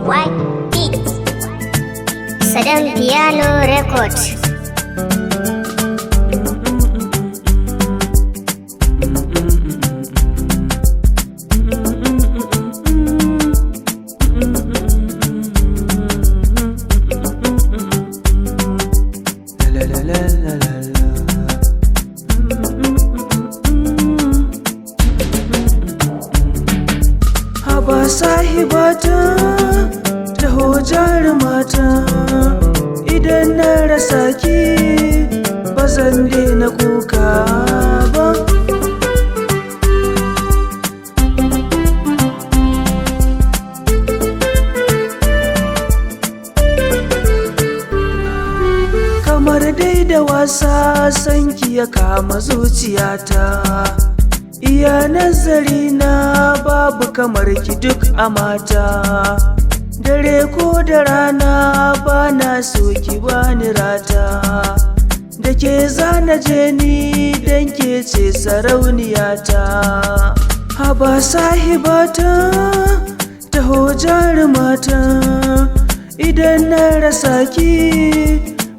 Y Beat. Saddam Piano Record. La la la la la la. Haba sahibata, taho jarumata, idan na rasa ki ba zan daina kuka ba. Kamar dai da wasa sanki ya kama zuciyata, iya nazari na babu kamar ki duk a mata. Dare ko da rana bana so ki bani rata, da ke zana je ni dan ke ce sarauniyata. Haba sahibata, taho jarumata, idan na rasa ki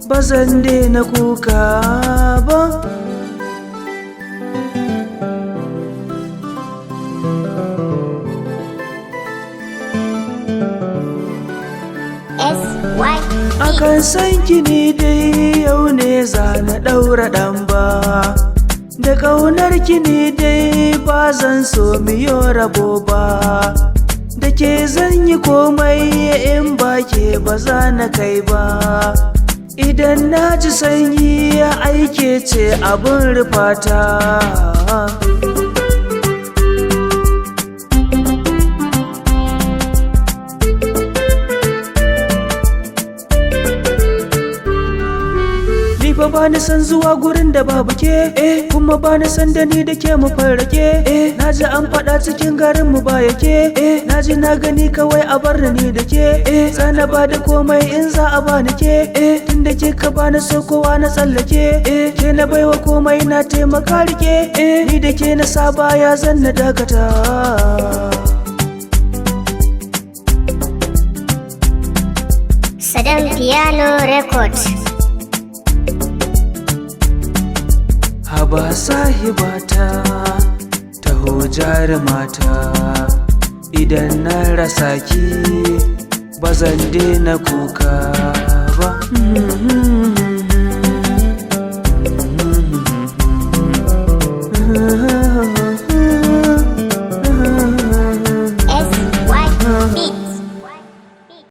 ba zan daina kuka ba. S Y Beat. Akan san ki ni dai yau ne za na ɗaura ɗan ba, da ƙaunar ki ni dai ba zan so miyo rabo ba, da ke zan yi komai in ba ke ba za na kai ba. Idan na ji sanyi aike ce abin rufata. Ni fa ba ni san zuwa gurin da babu ke, eh, kuma ba ni san da ni da ke mu farrake, eh, na ji an faɗa cikin garin mu ba yake, eh, na ji na gani kawai a bar ni da ke, eh, zana ba da komai in za a bani ke, eh, tunda ke ka bani so kowa na tsallake, eh, ke na baiwa komai na taimaka rike, eh, ni da ke na saba ya zan na dakata. Saddam Piano Record. Haba sahibata, taho jarumata, idan na rasa ki ba zan daina kuka ba.